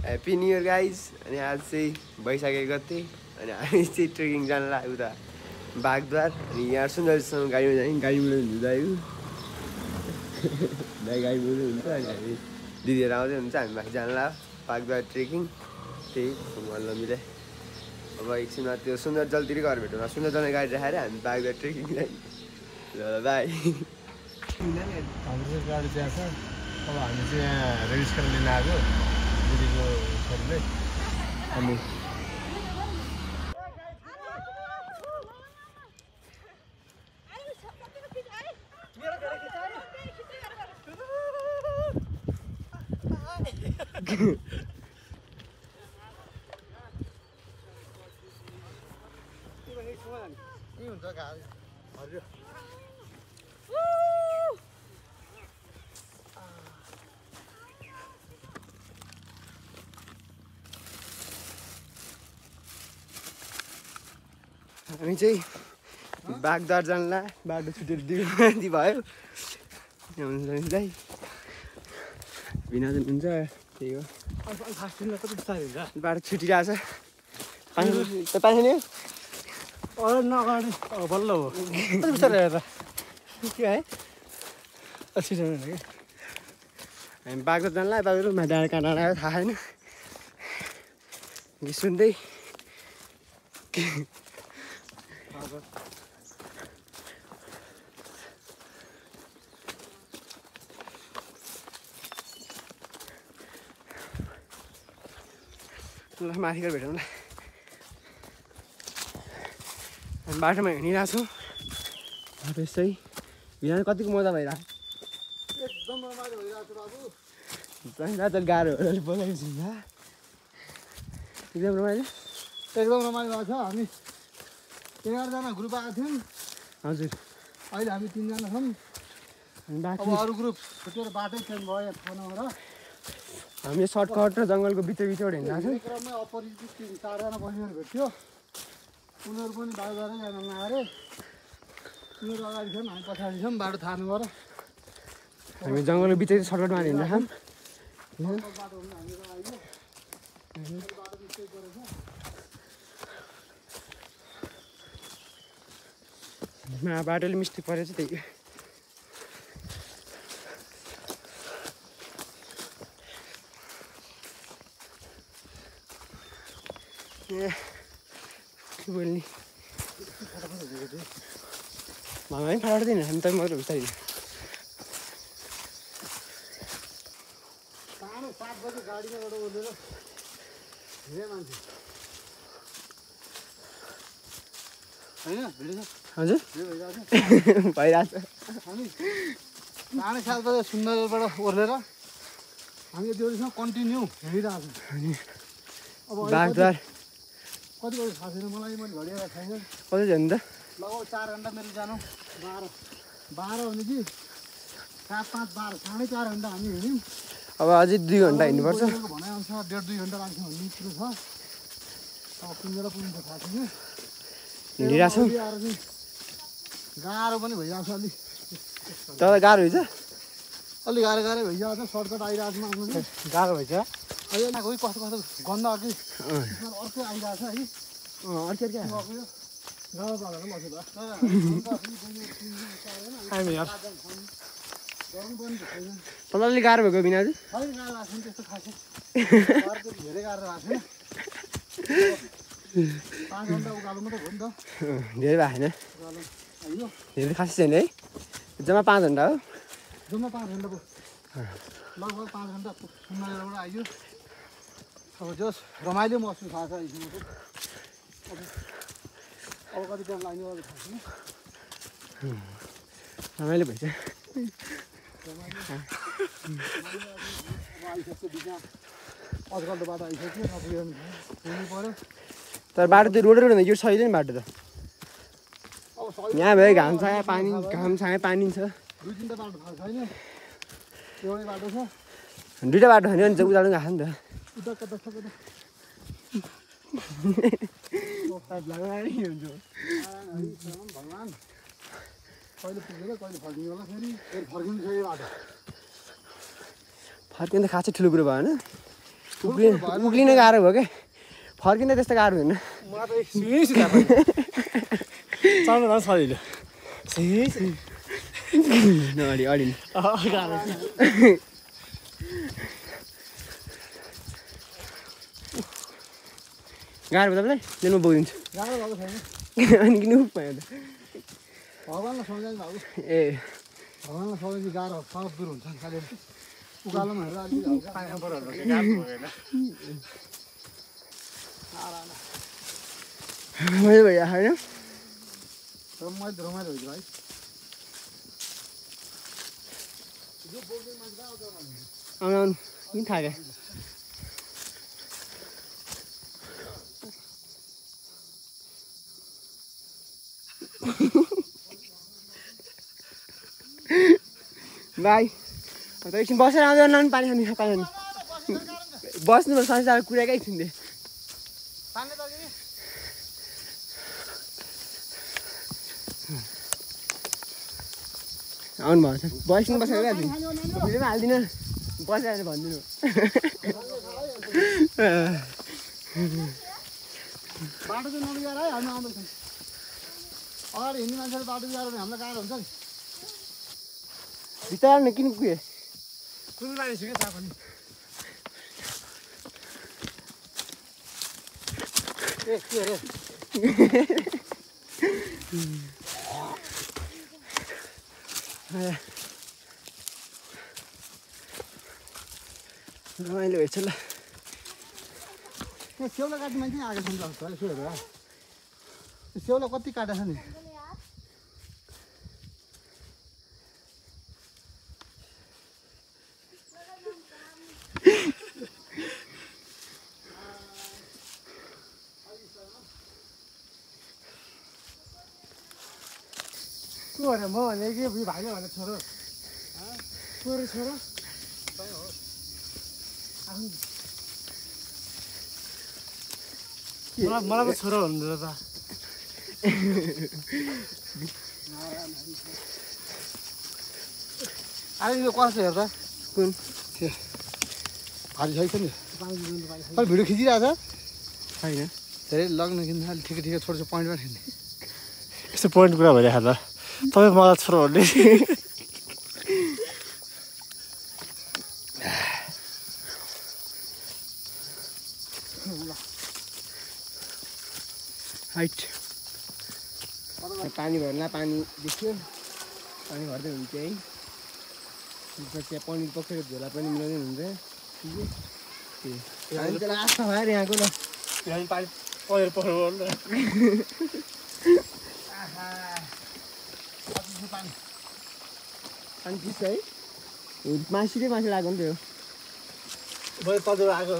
Happy New Year guys. अनि आज चाहिँ भइसकेको गते अनि हामी चाहिँ ट्रेकिङ जान लाग्यो उता बागद्वार अनि यहाँ सुन्दरसँग गाडीमा जाने गाडी मिलाउनु हुँदैन दाइ गाडी मिलाउनु हुन्छ अनि हामी दिदीहरू आउँदै हुन्छ हामी माथि जान लाग्यो बागद्वार ट्रेकिङ त्यही घुम्न मिलाइ अब एकछिनमा त्यो सुन्दर जलतिर घर भेटौँ सुन्दर जलमा गाडी राखेर हामी बागद्वार ट्रेकिङ जाने ल बाई हाम्रो गाडी त्यहाँ छ अब हामी चाहिँ यहाँ रेजिस्टर लिन आएको दिदीको छोरीले अनि हुन्छ गाडी हजुर हामी चाहिँ बागदार जानला बाटो छुटेर दिदी भयो हुन्छ दाइ भिनाजन हुन्छ त्यही हो बाटो छुटिरहेको छ पानी नि नगाडी बल्ल हो बिस्तारै हेर्दा के है छिटो कि हामी बागदार जानला बागदार डाँडा कहाँ डाँडा थाहा छैन सुन्दै ल माथि गएर भेटौँ ल हामी बाटोमा हिँडिरहेको छौँ बाटो यस्तै हिँड्न कतिको मजा भइरहेको एकदम रमाइलो भइरहेको छ बाबु त गाह्रो बोलाइरहेको छ एकदम रमाइलो एकदम रमाइलो भएको छ हामी 11जना ग्रुप आएको थियौँ हजुर अहिले हामी 3जना छौँ अब अरू ग्रुप छुटेर बाटै चेन्ज भयो खानाबाट हामी सर्टकट र जङ्गलको बिचबाट हिँडिरहेको छौँ क्रममै अपरिचित 4जना बहिनीहरू भेट्यो उनीहरू पनि बाटोबाटै जान नआएर उनीहरू अगाडि छन् हामी पछाडि छौँ बाटो थाहा नभएर हामी जङ्गलको बिच सर्टकटमा हिँडिरहेको बाटो हामीहरू आयो बाटो मिस्टेक गरेछ बाटोले मिस्टेक परेछ त्यही के बोल्ने भाइ फटाउँदैन हामी त मात्र बिस्तारै 7 बजे गाडीमा गएर ओर्लेर धेरै मान्छे होइन भिडियो हजुर भइरहेको भइरहेछ हामी 7:30 बजे सुन्दरबाट ओर्लेर हामी देउरीसँग कन्टिन्यू हिँडिरहेको छौँ अब बागद्वार कति बजी थाहा छैन मलाई मैले घडिरहेको छैन कति जानु त लगभग 4 घन्टा मेरो जानु 12 भने कि 7, 5, 12 4.5 घन्टा हामी हिँड्यौँ अब अझै 2 घन्टा हिँड्नुपर्छ भनाइअनुसार 1.5-2 घन्टा लाग्छ भन्ने कुरो छ अब पुगेर पुग्नु त थाहा छैन हिँडिरहेको छौँ गाह्रो पनि भइरहेको छ अलिक तर गाह्रो हुन्छ अलि गाह्रो भइरहेको छ सर्टकट आइरहेको छ आउनु चाहिँ गाह्रो भइछ अहिले कोही कस्तो गन्ध अघि अर्कै आइरहेको छ है अर्कै गाह्रो पारेर बसेर हामी गरम पनि त छैन तँलाई गाह्रो भएको बिनाजु खै गाह्रो भएको छैन त्यस्तो खासै गाह्रो त धेरै गाह्रो भएको छैन 5 घन्टा उकालो मात्रै भयो नि त धेरै भएको छैन उकालो आइयो धेरै खासै छैन है जम्मा 5 घन्टा हो जम्मा 5 घन्टा भयो लगभग 5 घन्टा सुन्नाबाट आइयो अब जस रमाइलो महसुस भएको छ हिजो अब कति टाइम लाग्ने अब थाहा छैन रमाइलो भएछ आइसक्छ बिचमा अजकल्दो बाटो आइसक्यो नपुग्यो भने पुग्नु पऱ्यो तर बाटो त्यो रोड यो छैन नि बाटो त अब सही यहाँ भयो घाम छाया पानी घाम छाया पानी छ 2-3 बाटो भएको छैन एउटै बाटो छ दुईटा बाटो छैन नि चाहिँ उदाहरण गएको नि त उता कता छ कता भगवान् कहिले पुगेर कहिले फर्किनु होला फेरि फर्किनु छ यो बाटो फर्किनु त खासै ठुलो कुरो भएन उक्लिन गाह्रो भयो क्या फर्किन त्यस्तो गाह्रो हुँदैन अडी गाह्रो भयो तपाईँलाई जेलमा बोकिदिन्छु गाह्रो भएको छैन अनि किन भयो त भगवान्लाई सम्झाइनु भएको ए भगवान्लाई सम्झाइ गाह्रो सब दूर हुन्छ खालि उकालोमा हेरेर अलिक रमाइलो भइरहेको होइन रमाइलो भयो भाइ आउनु किन थाक्यो भाइ त एकछिन बसेर आउँदैन नि पानी खानु पानी बस्नु संसार कुराकै एकछिन दे आउनु भएको छ बस्नु बसेर भिडियोमा हालिदिनु बसेर भनिदिनु बाटो चाहिँ नबिगार है हामी आउँदैछौँ अगाडि हिँड्ने मान्छेले बाटो बिगार भने हामीलाई गाह्रो हुन्छ नि बिस्तारै न किन पुगे कुन मानिस क्या थाहा पनि ए के अरे रमाइलो भएछ ल यहाँ सेउला काट्ने मान्छे आएको छ नि त यसो हेरेर सेउला कति काटेको छ नि को अरे म भने कि भाइले भने छोरो छोरो मलाई त छोरो भन्नु त अहिले यो कसो हेर्दा कुन भारी छैछ नि अहिले भिडियो खिचिरहेको छ छैन धेरै लग्न किन्नु अलिक ठिकै ठिकै छोड्छ पोइन्टमा खिच्ने यस्तो पोइन्ट कुरा भइरहेको त तपाईँ मलाई छोरो भन्ने हाइट पानी भर्ला पानी देख्यो पानी भर्दै हुन्छ है त्यहाँ पनिर पक्रेर झोला पनि मिलाउँदै हुन्छ ठिकै आशा भयो यहाँको ल पानी परेर पर्यो पानी चिस्छ है मासुकै मासु लाग्यो नि त्यो मैले तजुर आएको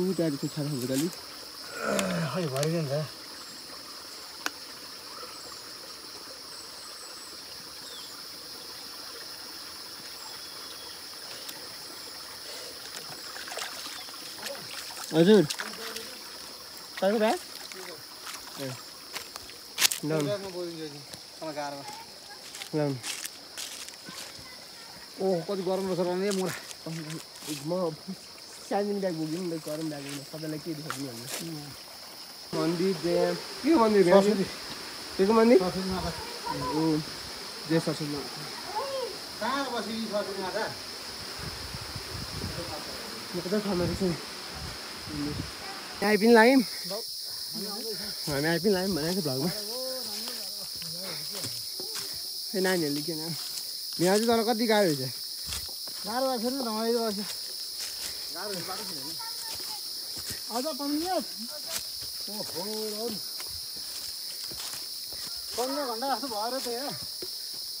उता छ खाना खान्छ खालि खै भइदियो नि त हजुर तपाईँको ब्याग ए ल्याउनु ल्याउनु ओ कति गरम रहेछ रमाइलो मुरा म सानो ब्याग बोकिदिनु नि गरम ब्याग सबैलाई के देखाइदिनु भन्नु मन्दिर जय के मन्दिर के को मन्दिर जय सरस्वती माता कहाँ बसी सरस्वती माता म कता ठाउँमा रहेछु आइपिन लाग्यौँ हामी आइपिन लाग्यौँ भनेको भ्लगमा नानीहरूले किन यहाँ चाहिँ तर कति गाह्रो हुन्छ गाह्रो भएको छैन रमाइलो बस्यो गाह्रो बाटो छैन अझ 5 मिनट ओहो 15 घन्टा जस्तो भयो र त यहाँ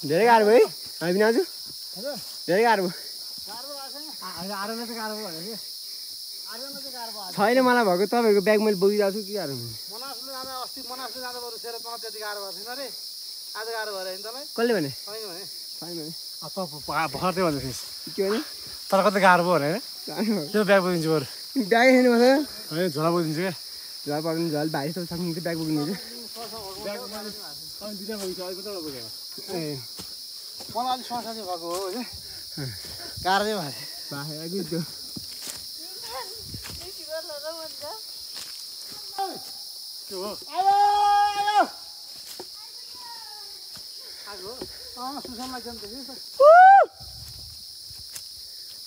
धेरै गाह्रो भयो है हामी पनि आज हजुर धेरै गाह्रो भयो गाह्रो भएको छैन आरोमा चाहिँ गाह्रो भयो भनेको आरोमा चाहिँ गाह्रो भयो छैन मलाई भएको तपाईँहरूको ब्याग मैले बोकिरहेको छु के गाह्रो हुन्छ मनासले जाँदा अस्ति मनासले जाँदा बरु सेर त त्यति गाह्रो भएको छैन रे आज गाह्रो भएर नि तँलाई कसले भने छैन भने छैन भने भर्खर त्यही भन्दैथिस् के भने तर कति गाह्रो भयो भने त्यो ब्याग बोकिदिन्छु बरु ब्याग छैन मलाई होइन झोला बोकिदिन्छु क्या झल पकाउनु झल भाइ सब सक्नुहुन्छ ब्याग बोक्नु चाहिँ ए मलाई अलिक समस्या चाहिँ भएको हो होइन गाह्रो चाहिँ भयो भाइ त्यो सुसनमा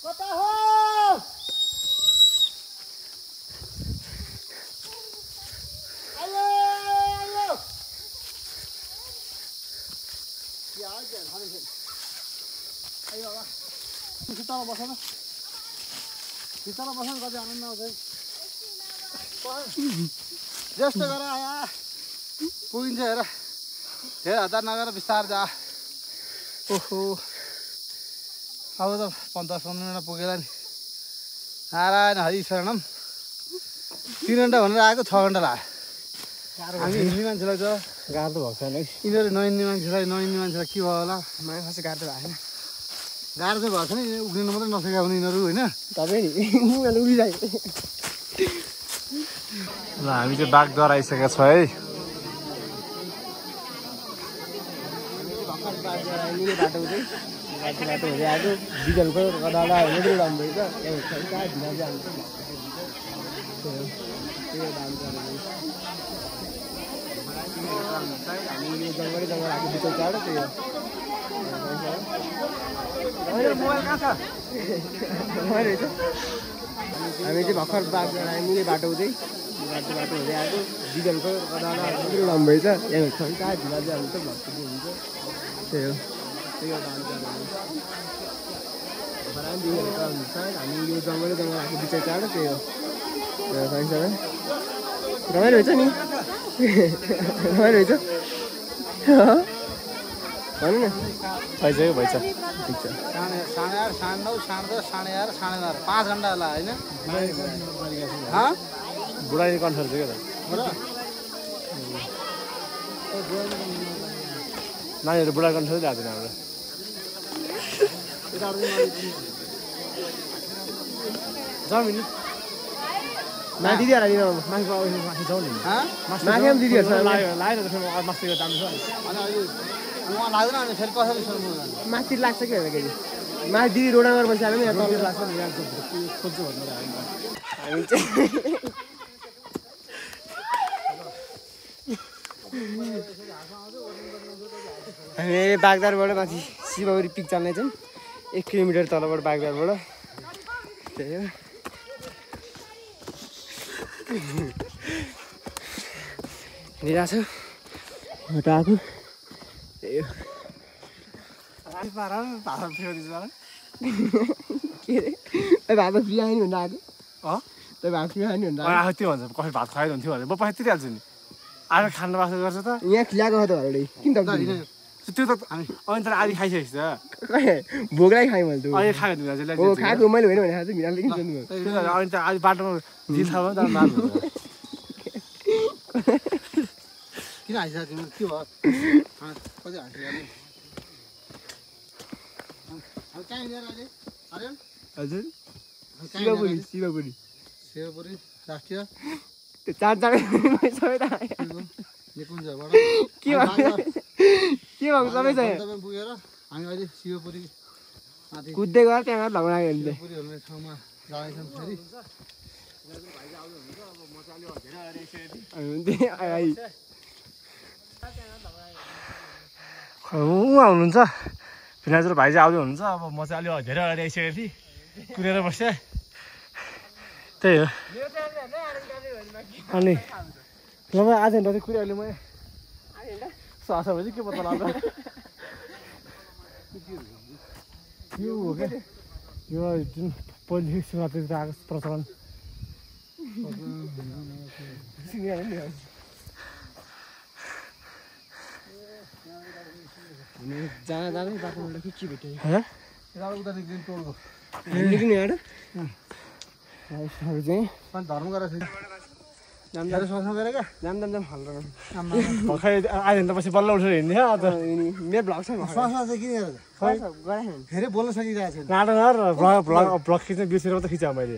कता हो शीतल बस न शीतल बस कति आनन्द आउँछ जस्तो गरेर आया पुगिन्छ हेर धेरै हतार नगरेर बिस्तार जा ओहो अब त 10-15 मिनट पुगेला नि नारायण हरि शरणम 3 घन्टा भनेर आएको 6 घन्टा लाग्यो हामी हिँड्ने मान्छेलाई त गाह्रो त भएको छैन है यिनीहरू नहिँड्ने मान्छेलाई के भयो होला मलाई खासै गाह्रो त भएन गाह्रो चाहिँ भएको छैन उक्लिनु मात्रै नसकेको यिनीहरू होइन तपाईँ नि मैले उडिरहेको ल हामी चाहिँ बागद्वार आइसकेका छौँ है बाटो हुँदै बाटो हुँदै आएको डिजलको गदाडा हुँदै उडाउनु भएछ कहाँ ढिला चाहिँ हामी यो जङ्गलै जङ्गल आएको बिचल चाँडो त्यही हो मोबाइल कहाँ छ रहेछ हामी चाहिँ भर्खर बागद्वार मुले बाटो हुँदै बाटो हुँदै आएको डिजलको गदाडा हुँदै उडाउनु भएछ कहाँ ढिला चाहिँ हुन्छ भक्ति हुन्छ त्यही हो हामी यो जङ्गलै जङ्गल आएको बिचै चाँडो त्यही हो रमाइलो रहेछ नि रमाइलो रहेछ भन्नु न भइसक्यो भइछ ठिक छ 8:30, 9:30, 10:30, 11:30, 11:30, 5 घन्टा होला होइन बुढानी कन्ठर चाहिँ के नानीहरू बुढा कन्ठर ल्याएको छैन हाम्रो जमिन माथि दिदिहाल माथि जाउँ नि माथि पनि दिदीहरू लाग्यो त मास्तीको दाम छ अनि अहिले उहाँ लाग्दैन अनि फेरि कसरी सोध्नु माथि लाग्छ कि हेर्दाखेरि माथि दिदी रोडमा गएर बसिहाल्यो नि यहाँ तल लाग्छ नि यहाँ खोज्छु भनेर हामी चाहिँ हामी बागदारबाट माथि शिवगुरी पिक जानेछौँ 1 किलोमिटर तलबाट बागदारबाट त्यही हो हिँडिरहेको छ बाटो आएको त्यही हो के अरे भात फ्री आयो नि भन्दा आएको तपाईँ भात फ्री आयो नि भन्दा आएको त्यो भन्छ कसै भात खुवाइदिनु हुन्थ्यो भने म पैसा तिरिहाल्छु नि आएर खानु बास गर्छ त यहाँ खिलाएको हो त घरले किन त त्यो त हामी अनि तर आधी खाइसकेको छ भोगलाई खाएँ मैले त अहिले खाएको तिमीलाई हो खाएको मैले होइन भने खाएको भिनाले किन सोध्नु अनि त आधी बाटोमा दिल थाहा भयो तर मार्नु किन हाँसिरहेको तिमीहरू के भयो कति हाँसिरहेको कहाँ हिँडेर अहिले आर्यन हजुर शिवपुरी शिवपुरी शिवपुरी राष्ट्रिय त्यो चार सबै त निकुञ्जबाट के भएको सबै छ पुगेर हामी अहिले शिवपुरी माथि कुद्दै गएर त्यहाँ लगन लाग्यो भने शिवपुरी भन्ने ठाउँमा जाँदैछौँ फेरि उहाँ हुनुहुन्छ भिनाजुर भाइ चाहिँ आउँदै हुनुहुन्छ अब म चाहिँ अलि धेरै अगाडि आइसकेको थिएँ कुरेर बसेँ त्यही हो अनि ल म आधा घन्टा चाहिँ कुरेँ अहिले म 6 बजी के पत्ता लाग्छ यो हो क्या यो जुन पहिले शिवरात्रितिर आएको प्रचलन जाँदा जाँदै बाटोबाट के भेट्यो उता निक्लिनु टोलको निक्लिने एउटा चाहिँ अनि धर्म गरेर जामदार सोच्नु गरे क्या जाम हाल्नु भर्खर आधा घन्टा पछि बल्ल उठेर हिँड्ने मेरो ब्लग छ श्वासमा चाहिँ किन गरेर धेरै बोल्न सकिरहेको छैन नाटक ब्लग खिच्ने बिर्सेर मात्रै खिचाएँ मैले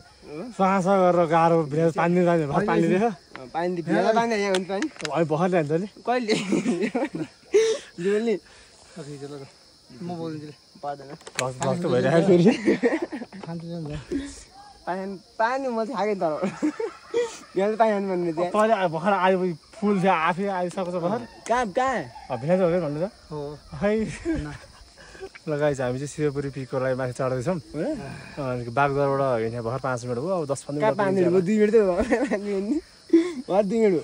स्वास गरेर गाह्रो भित्र पानी जाने पानी दिएछ पानी यहाँ हुन्छ पानी है भर्खर जान्छ नि कहिले म बोलिदिन्छु पर्दैन भक्त भइरहेको फेरि पानी म चाहिँ खाएँ तर यहाँ चाहिँ पानी खानु भन्ने चाहिँ तैँले भर्खर आएपछि फुल थियो आफै आइसकेको छ भर्खर कहाँ भिनाजु हो भन्नु त हो खै लगाइन्छ हामी चाहिँ शिवपुरी पिकको लागि माथि चढ्दैछौँ अनि बागदरबाट हिँड्ने भर्खर 5 मिनट भयो अब 10-15 मिनट 2 मिनट त 2 मिनट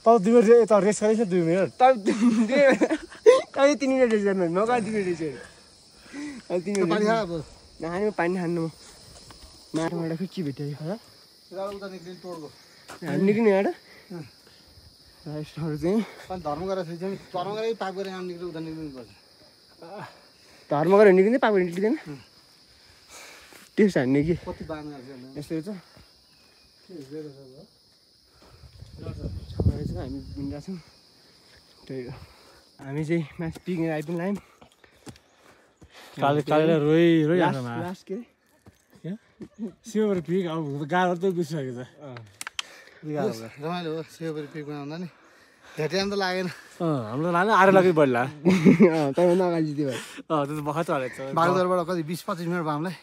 तब 2 मिनट यता रेस्ट गरेछ 2 मिनट तपाईँ 3 मिनट रेस्ट गर्नु म कहाँ 2 मिनट रेस्ट गर्नु पानी खा अब नखाने पानी खानु माटोबाट के भेट्यो उता निक्लिनु टोलको हामी निक्लिने एउटा राइसहरू चाहिँ अनि धर्म गरेर धर्म गरेर पाप गरेर यहाँ निक्लिनु उता निक्लिनु पर्छ धर्म गरेर निक्लिँदै पापबाट निक्लिँदैन टेस्ट हान्ने कि कति बाँध्नु यस्तो छ हामी घुमिरहेको छौँ त्यही हो हामी चाहिँ माथि पिकनिक आइपुग्नु लाग्यौँ काले रोइ लास्ट के शिवपुरी पिक अब गाह्रो त बिर्सिसकेको छ रमाइलो हो शिवपुरी पिकमा आउँदा नि धेरै टाइम त लागेन हाम्रो लाने आएर लागि बढ्ला तपाईँभन्दा अगाडि जित्यो भयो त्यो त भर्खर चढेको छ बागदरबाट कति 20-25 मिनट भयो हामीलाई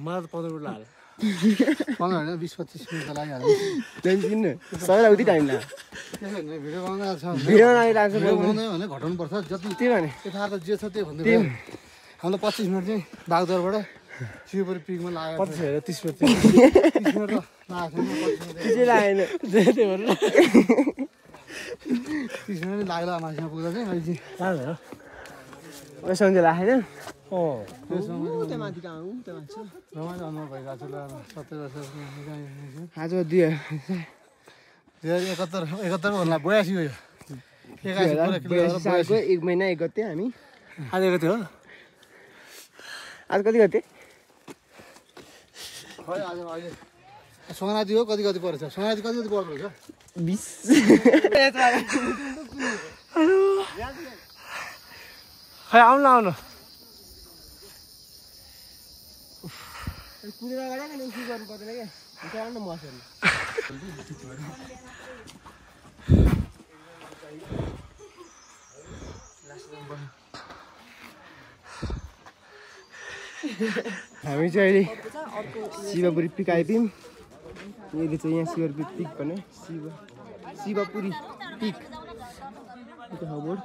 मलाई त 15 मिनट लाग्यो 15 होइन 20-25 मिनट त लागिहाल्यो त्यहाँदेखि किन्नु सबैलाई उति टाइम लाग्यो त्यसो भने भिडियो बनाउँदा छ भिडियो आइरहेको छ भिडियो बनाउँदै भने घटाउनुपर्छ जति त्यही भने यथार्थ जे छ त्यही भन्दै भयो हामीलाई 25 मिनट चाहिँ बागदरबाट शिवपुरी पिकमा लाग्यो 25 होइन 30 मिनट 30 मिनट त लागेको छैन त्यसै लागेन त्यही भएर 30 मिनट लाग्यो मान्छेमा पुग्दा चाहिँ अहिले चाहिँ लाग्यो सन्चै लागेन त्यो माथि कहाँ हो त्यो माथि रमाइलो अनुहार भइरहेको छ 70 वर्ष आज 2071 भन्दा 82 हो यो 81 सालको 1 महिना 1 गते हामी आज कति हो आज कति गते खै आज अहिले सङ्क्रान्ति हो कति परेछ सङ्क्रान्ति कति पर्दो रहेछ 20 खै आउनु कुदेर अगाडि के गर्नु पर्दैन क्या न मसहरू हामी चाहिँ अहिले शिवपुरी पिक आइपुग्यौँ यहिले चाहिँ यहाँ शिवपुरी पिक भने शिवपुरी पिक बोर्ड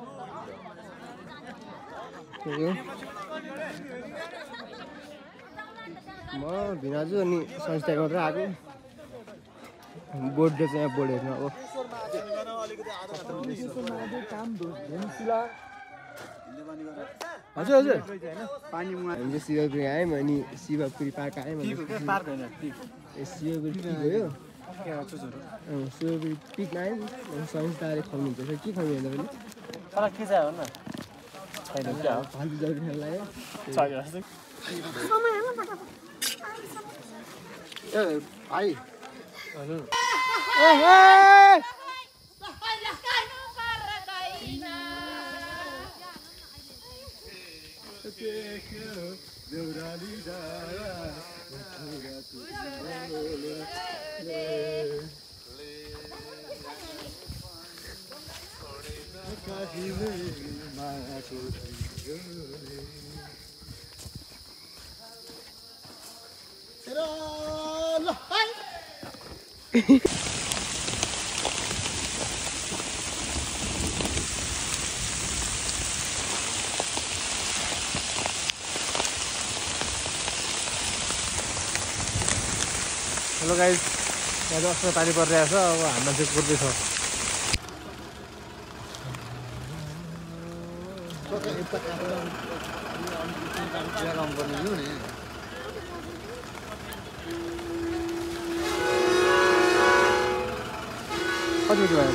म भिनाजु अनि संस्था गरेर आएको बोर्ड चाहिँ यहाँ बोर्ड हेर्नु अब हजुर हजुर हामी चाहिँ शिवपुरी आयौँ अनि शिवपुरी पार्क आयौँ शिवपुरी पिक हो शिवपुरी पिकमा आयौँ अनि संस्थाले खुवाउनुहुन्छ के खुवाउनु हेर्दा पनि तर के चाहिँ हो न छैन क्या हो फाल्तु जग्गा खेल्न लाग्यो ए भाइ हजुर ल हेलो गाइस, यहाँ चाहिँ अस्ति पानी परिरहेको छ। अब हाम्रो चाहिँ कुर्दैछ। कति बजी भयो?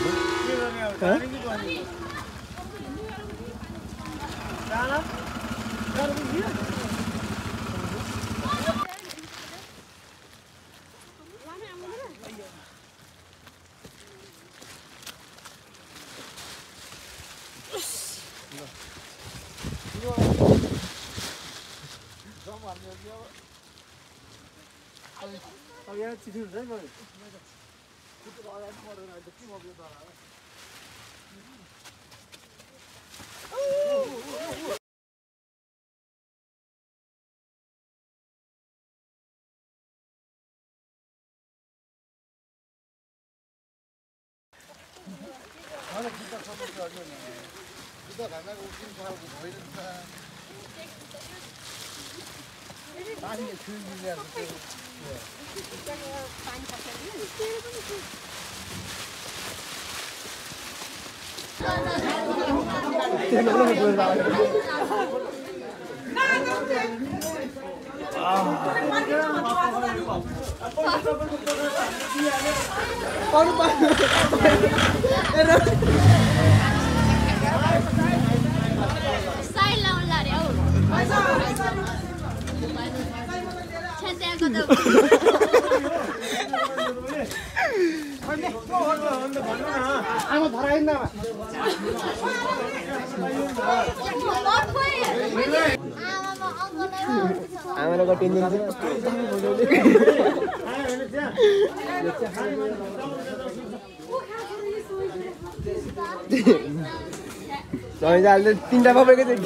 तीनटा पपेको चाहिँ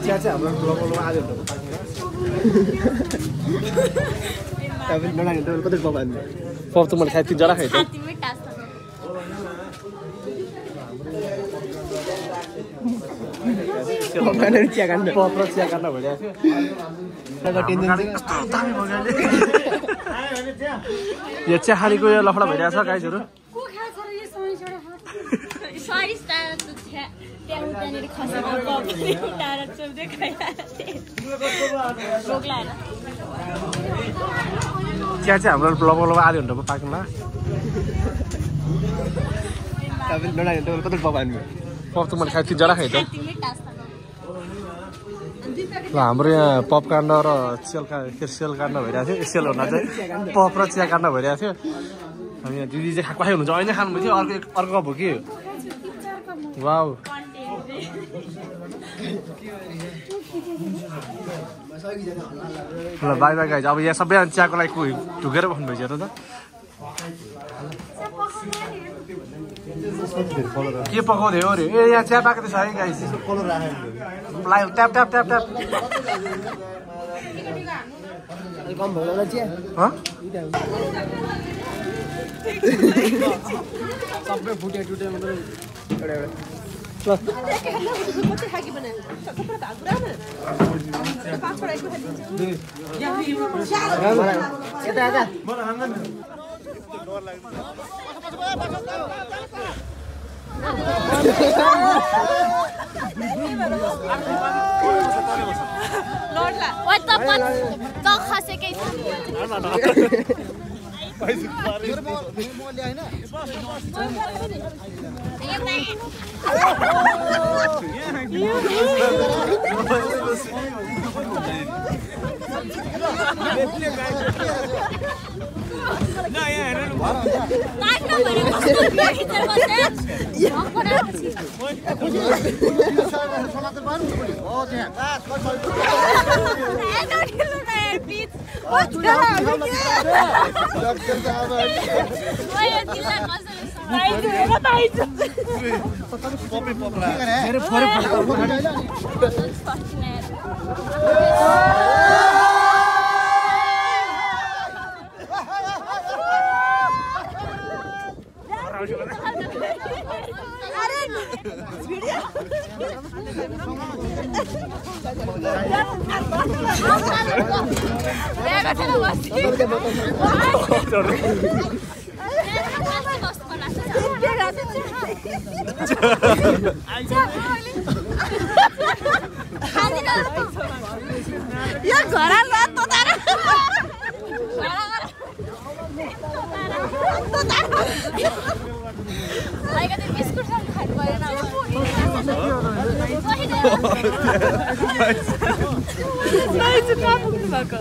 चिया चाहिँ हाम्रो ब्लगमा आज कति पप हाल्नु? पप त मैले खाएँ, 3 जरा खाएँ। चिया खानु पप र चिया काट्न भइरहेको थियो। यो चिया खालीको यो लफडा भइरहेको छ गाइजहरू। चिया चाहिँ हाम्रो लगभग आधी घन्टा पाक्नुमा। कति पप हाल्नु? पप त मैले खाएँ, 3 जरा खाएँ त। ल हाम्रो यहाँ पप काट्न र सेल काट्न भइरहेको थियो। सेल हुन चाहिँ पप र चिया काट्न भइरहेको थियो। हामी यहाँ दिदी चाहिँ खुवाइ हुनुहुन्छ, अहिले खानुभएको थियो। अर्को भयो कि वाउ। ल बाई बाई गाइज। अब यहाँ सबैजना चियाको लागि ढुकेर बस्नु भइसक्यो त। के पकाउँदै हो अरे? ए यहाँ चिया पाएको छ है guys. Live tap tap tap tap. कम भयो होला चिया। सबै फुटे टुटे मतलब एउटा एउटा। पिच ओ तेरा ओए दिल्ला कसले सबाइ बाइज पपे पपला मेरो फोरे यो घरा लत तारा लाइक त्यो बिस्कुट सँग खानु परेन नाइ चाहिँ कहाँ पुग्नु भएको